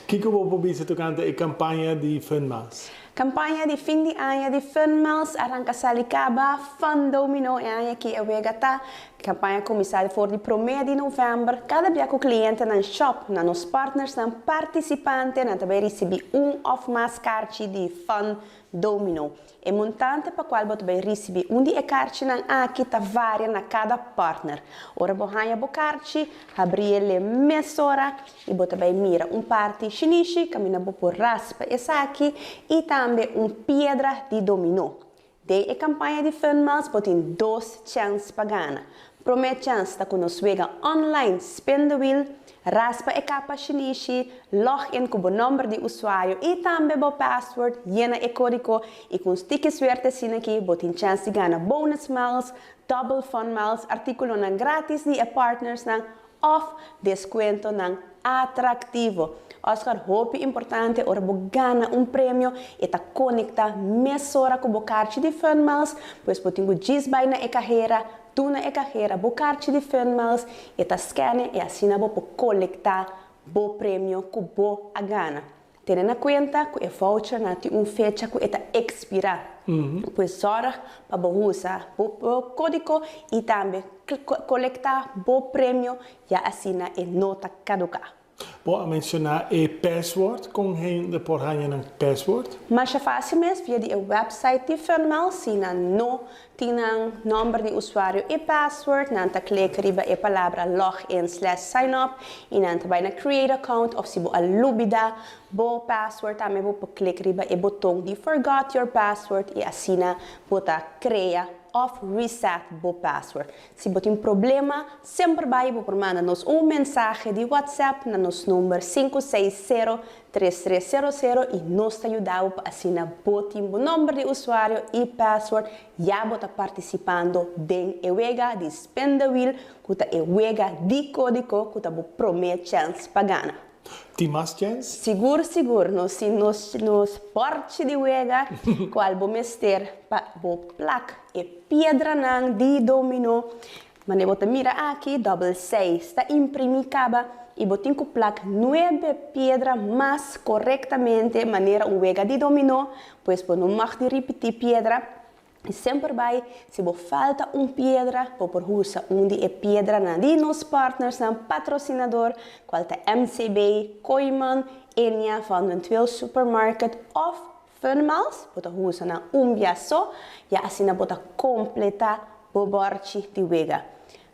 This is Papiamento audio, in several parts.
Kiko bo por bisa tokante e kampaña di Fun Miles? Kampaña di fin di aña di Fun Miles a ranka sali kaba. Fun Domino e aña aki e wega ta. Kampaña kuminsá for di promé di novèmber. Kada bia ku klientenan shòp na nos partnersnan partisipante nan ta bai risibí un òf mas karchi di Fun Domino. E montante pa kual bo ta bai risibí un di e karchinan aki ta varia na kada partner. Ora bo haña bo karchi, habri el mesora i bo ta bai mira un parti shinishi kaminda bo por raspa esaki i tambe un piedra di dominó. Den e kampaña di Fun Miles bo tin dos chèns pa gana. Promé chèns ta ku nos wega online Spin the Wheel, raspa e kapa shinishi, log in ku bo nòmber di usuario i tambe bo password, yena e kódigo i ku un stiki suerte asina aki bo tin chèns di gana bonus miles, double fun miles, artíkulonan grátis di e partnersnan òf deskuentonan atraktivo. Oscar, hopi importante ora bo gana un premio e ta konektá mesora ku bo karchi di Fun Miles, pues bo tin ku djis bai na e kahera, duna e kahera bo karchi di Fun Miles, e ta skène i asina bo por kolektá bo premio ku bo a gana. Tene na kuenta ku e vouchernan tin un fecha ku e ta ekspirá. Pues sòrg pa bo usa bo kódigo i tambe kolektá bo premio ya asina e no ta kaduká. Bo a menshoná e password, kon hende por haña nan password? Masha fásil mes via di e website di Funmail, si nan no tin nan nòmber di usuario i password, nan ta klik riba e palabra login slash sign up i nan ta bai na create account òf si bo a lubidá bo password tambe bo por klik riba e boton di forgot your password i asina bo ta krea òf reset bo password. Si bo tin problema, semper bai bo por manda nos un mensahe di WhatsApp na nos number 560 3300 i nos ta yuda bo pa asina bo tin bo nomber di usuario i password ya bo ta partisipando den e wega di Spin the Wheel ku ta e wega di kódigo ku ta bo promé chèns pa gana. Tin mas chèns? Sigur sigur, nos tin nos nos bòrchi di wega kual bo mester pa bo plak e piedranan di dominó. Mane bo ta mira aki, dòbel seis ta imprimí kaba i bo tin ku plak nuebe piedra mas korektamente manera un wega di dominó, pues bo no mag di ripití piedra. I semper bai, si bo falta un piedra, bo por usa un di e piedranan di nos partnersnan patrosinador, kual ta MCB, Kooyman, Ennia, Van den Tweel Supermarket òf Fun Miles. Bo ta usa nan un bia so, ya asina bo ta kompletá bo bòrchi di wega.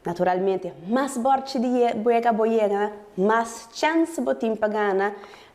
Naturalmente, mas bòrchi di wega bo yega, mas chèns bo tin pa gana.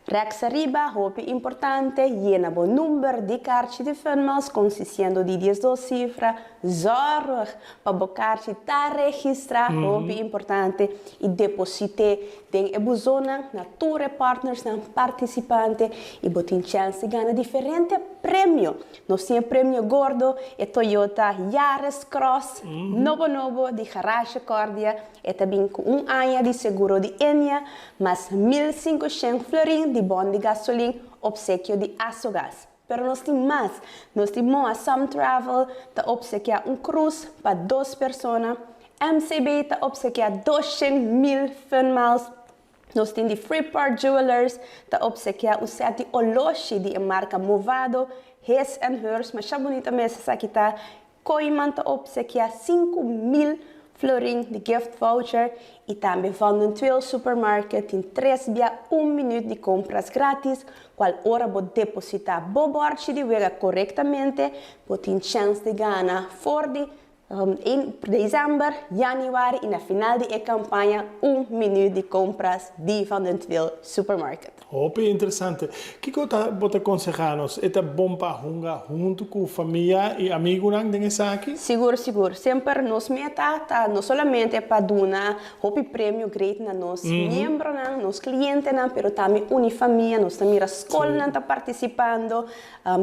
Rèks ariba, hopi importante, yena bo number di karchi di Fun Miles konsisiendo di 12 sifra. Zòrg pa bo karchi ta registrá, hopi importante, i deposit'é den e buzonnan na tur e partnersnan partisipante i bo tin chèns di gana diferente premio. Nos tin e premio gordo, e Toyota Yaris Cross nobo nobo di Garage Cordia. E ta bin ku un aña di seguro di Ennia mas 1500 florin di bon di gasolin opsekio di Asogas. Pero nos tin mas. Nos tin Moa Sam Travel ta opsekiá un krus pa dos persona. MCB ta opsekiá 200,000 Fun Miles. Nos tin di Freeport Jewelers ta opsekiá un sèt di oloshi di e marka Movado, His and Hers, masha bunita mes esaki ta. Kooyman ta opsekiá 5000 florin di gift voucher i tambe Van den Tweel Supermarket tin tres bia un minüt di kompras grátis, kual ora bo depositá bo bòrchi di wega korektamente, bo tin chèns di gana for di 1 desèmber, yanüari i na final di e kampaña un minüt di kompras di Van den Tweel Supermarket. Hopi interesante. Kiko ta bo ta konsehá nos? E ta bon pa hunga huntu ku famia i amigunan den esaki? Sigur, sigur. Semper nos meta ta no solamente pa duna hopi premio great na nos miembronan, nos klientenan, pero tambe uni famia. Nos ta mira skolnan ta partisipando,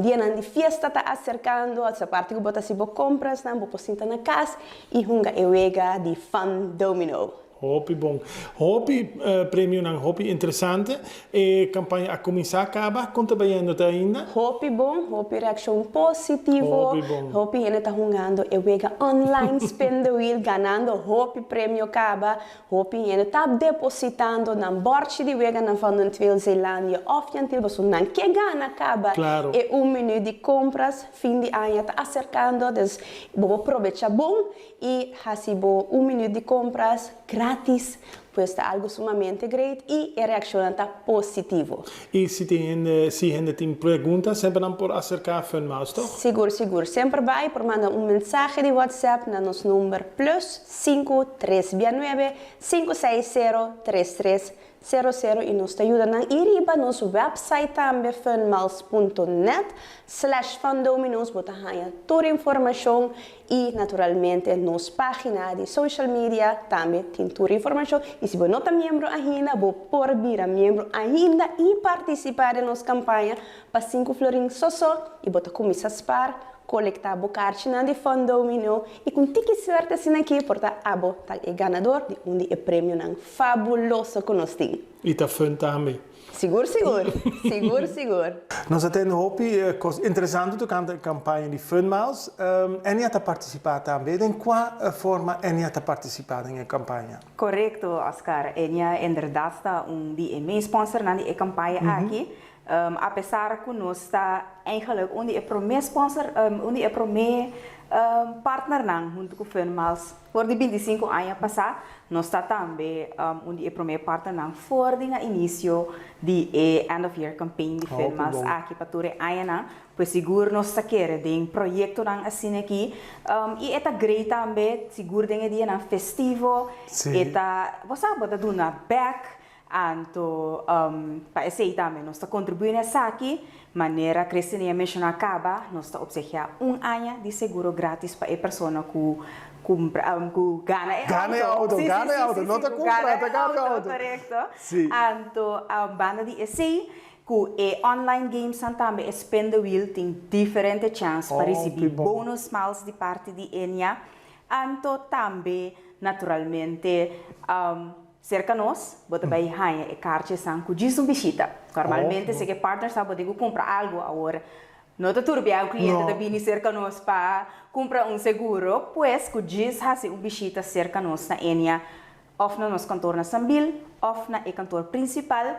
dianan di fiesta ta aserkando. Esa parti ku bo ta hasi bo komprasnan, bo por sinta na kas i hunga e wega di Fun Domino. Hopi bon. Hopi premionan hopi interesante. E campaña a cuminsa caba, con ta bayendo te ainda? Hopi bon, hopi reaccion positivo. Hopi bon. Hopi hende ta hungando e wega online Spin the Wheel, ganando hopi premio caba. Hopi hende ta depositando nan borchi di wega na Van den Tweel Zeelandia of Jan Thiel pasobra nan ke gana caba e un minuut di compras. Fin di aña ta acercando, dus bo por probecha bon y haci bo un minuut di compras gratis, pues ta algo sumamente great y e reaccionnan ta positivo. Y si tin hende, si hende tin pregunta semper nan por acerca Fun Miles toch? Sigur, sigur. Semper bay por manda un mensahe di WhatsApp na nos number plus sinku tres bia nuebe sinku seis sero tres tres Sero sero y nos ta yuda nan y riba nos website tambe funmiles punto net slash fundominos bo ta haña tur informacion y naturalmente nos pagina di social media tambe tin tur informacion y si bo no ta miembro ainda bo por bira miembro ainda y participa den nos campaña pa sinku florin soso y bo ta cuminsa spaar Kolektá bo karchinan di Fundomino i ku un tiki suerte asina aki por ta abo ta e ganador di un di e premionan fabuloso ku nos tin. I ta fun tambe. Sigur sigur. Sigur sigur. Nos a tende hopi kos interesante tokante e kampaña di Fun Miles. Enia ta partisipá tambe. Den kua forma Enia ta partisipá den e kampaña? Korekto, Oscar. Enia inderdat ta un di e main sponsornan di e kampaña aki. Apesar ku nos ta eigenlijk un di e promé sponsor, un di e promé partnernan huntu ku Funmiles for di bintisinku aña pasá, nos ta tambe un di e promé partnernan for di na inisio di e end of year campaign di Funmiles aki pa tur e añanan. Pues sigur nos ta kere den proyektonan asina aki i e ta great tambe sigur den e dianan festivo, e ta, bo sa, bo ta duna bèk. Anto, pa esei tambe nos ta kontribuí na esaki. Manera Christine a menshoná kaba, nos ta opsegiá un aña di seguro grátis pa e persona ku kumpra, ku gana e outo. Gana e outo, gana e outo, no ta kumpra, ta gana e outo. Korekto. Anto, banda di esei, ku e online gamesnan tambe e spin the wheel tin diferente chèns pa risibí bonus miles di parti di Ennia. Anto tambe, naturalmente, Serka nos, bo ta bai haña e karchiesnan ku djis un bishita. Normalmente si ke partner sa bo tin ku kumpra algu awor. No ta tur bia un kliente ta bini serka nos pa kumpra un seguro, pues ku djis hasi un bishita serka nos na Enia òf na nos kantor na Sambil òf na e kantor prinsipal.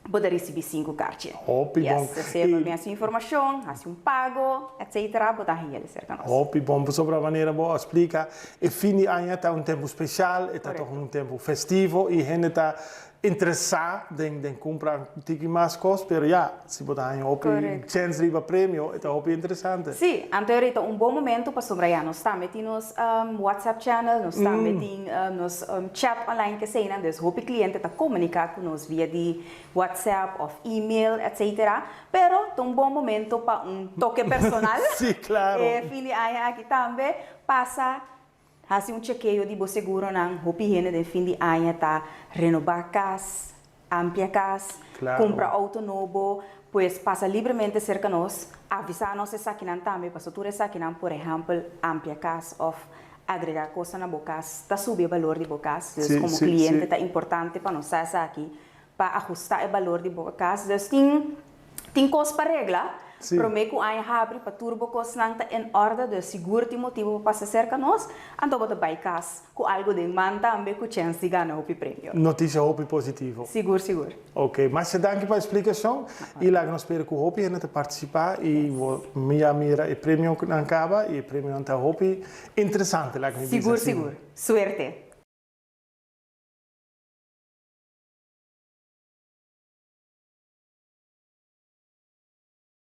Bo ta ricibi sinku karchi. Hopi bon. Yes, esei pa bin haci informacion, haci un pago, etc. Bo ta haña el cerca nos. Hopi bon. Pasobra manera bo a splica, e fin di aña ta un tempu special, e ta toch un tempu festivo y hende ta interesa den den cumpra un tiki mas cos, pero ya, si bo ta haña hopi chens riba premio, e ta hopi interesante. Sí, anto e ta un bon momento pasobra ya nos tambe tin nos WhatsApp channel, nos tambe tin nos chat online keseinan, dus hopi cliente ta comunica cu nos via di WhatsApp of email etc. Pero ta un bon momento pa un toke personal. Sí, claro. E fin di aña aki tambe pasa haci un chekeo di bo seguronan. Hopi hende den fin di aña ta renoba cas, amplia cas, cumpra auto nobo, pues pasa libremente cerca nos, avisa nos esakinan tambe pasobra tur esakinan por ehempel amplia cas of agrega cosa na bo cas ta subi e balor di bo cas, dus como cliente ta importante pa nos sa esaki pa ahusta e balor di bo cas, dus tin tin cos pa regla prome cu aña habri pa tur bo cosnan ta en orde, dus sigur tin motibo pa pasa cerca nos, anto bo ta bay cas cu algo den man tambe cu chens di gana hopi premio. Noticia hopi positivo. Sigur sigur. Ok, masha danki pa e splicacion y laga nos spera cu hopi hende ta participa y mi a mira e premionan caba y e premionan ta hopi interesante laga mi bisa Sigur sigur. Suerte.